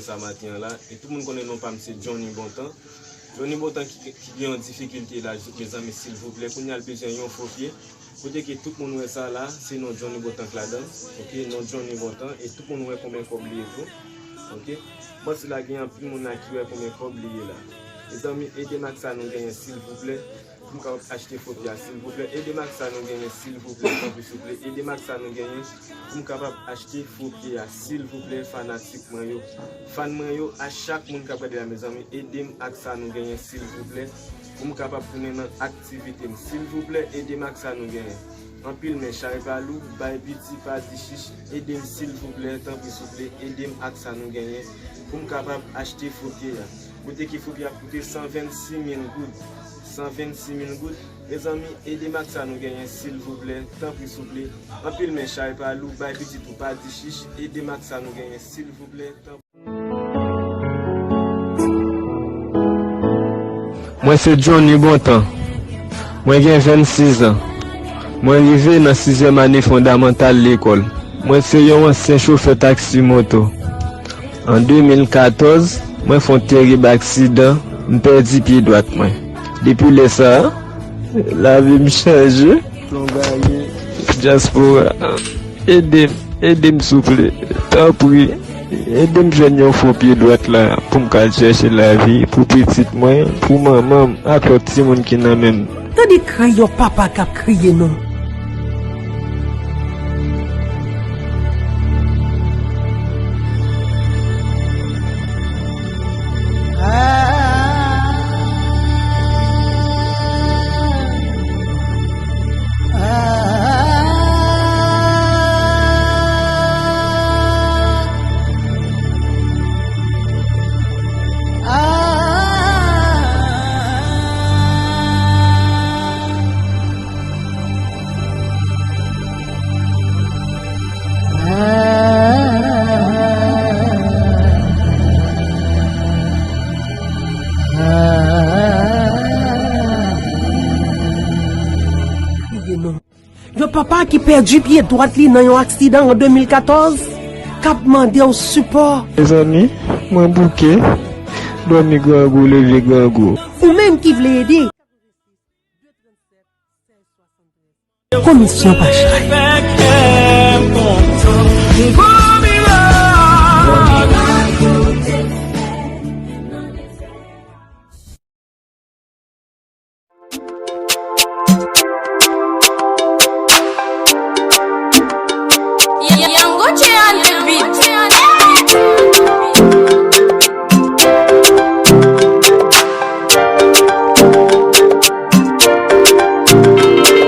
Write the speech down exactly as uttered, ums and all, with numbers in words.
Sa maten an la, e tout moun konnen non pa m se Johnny Bontan. Johnny Bontan ki, ki gen yon difikilte la, mezanmi, silvouplè, kounye a l bezwen yon fo pye. Kote ke tout moun wè sa la, se non Johnny Bontan k ladan, oke, non Johnny Bontan, e tout moun wè konbyen kòb li ye tou, oke. M panse la gen anpil moun la ki wè konbyen kòb li ye la. Mezanmi, ede m ak sa nou genyen, silvouplè. Pou m kapab achte fo pye a, silvouplè. Ede m ak sa nou genyen, silvouplè. Tanpri, souple, ede m ak sa nou genyen. Pou m kapab achte fo pye a, silvouplè, fanatik mwen yo. Fan mwen yo, a chak moun k ap gade la, mezanmi, ede m ak sa nou genyen, silvouplè. Pou m kapab tounen nan aktivite m, silvouplè, ede m ak sa nou genyen. Anpil men chay pa lou, bay piti pa di chich, ede m, silvouplè, tanpri, souple, ede m ak sa nou genyen. Pou m kapab achte fo pye a. Kote ki fo pye ap koute san vennsis mil goud. San vennsis mil goud. Mezanmi, ede m ak sa nou genyen, silvouplè, tanpri, souple. Anpil men chay pa lou, bay pitit ou pa di chich, ede m ak sa nou genyen, silvouplè, tanpri. Mwen se Johnny Bontan. Mwen gen vennsis an. Mwen rive nan sizyèm ane fondamantal lekòl. Mwen se yon ansyen chofè taksi moto. An de mil katòz, mwen fè yon terib aksidan, m pèdi pye dwat mwen. Depi lè sa a, lavi m chanje. Plonbaye, dyaspora, ede m, ede m souple, tanpri, ede m jwenn yon fo pye dwat la pou m ka al chèche lavi pou pitit mwen, pou manman m ak lòt timoun ki nan men m. Tande kri yon papa k ap kriye non. Yon papa ki pèdi pye dwat li nan yon aksidan an de mil katòz, k ap mande w sipò. Mezanmi, mwen bouke, dòmi grangou, leve grangou. Ou menm ki vle ede. Komisyon pa chay.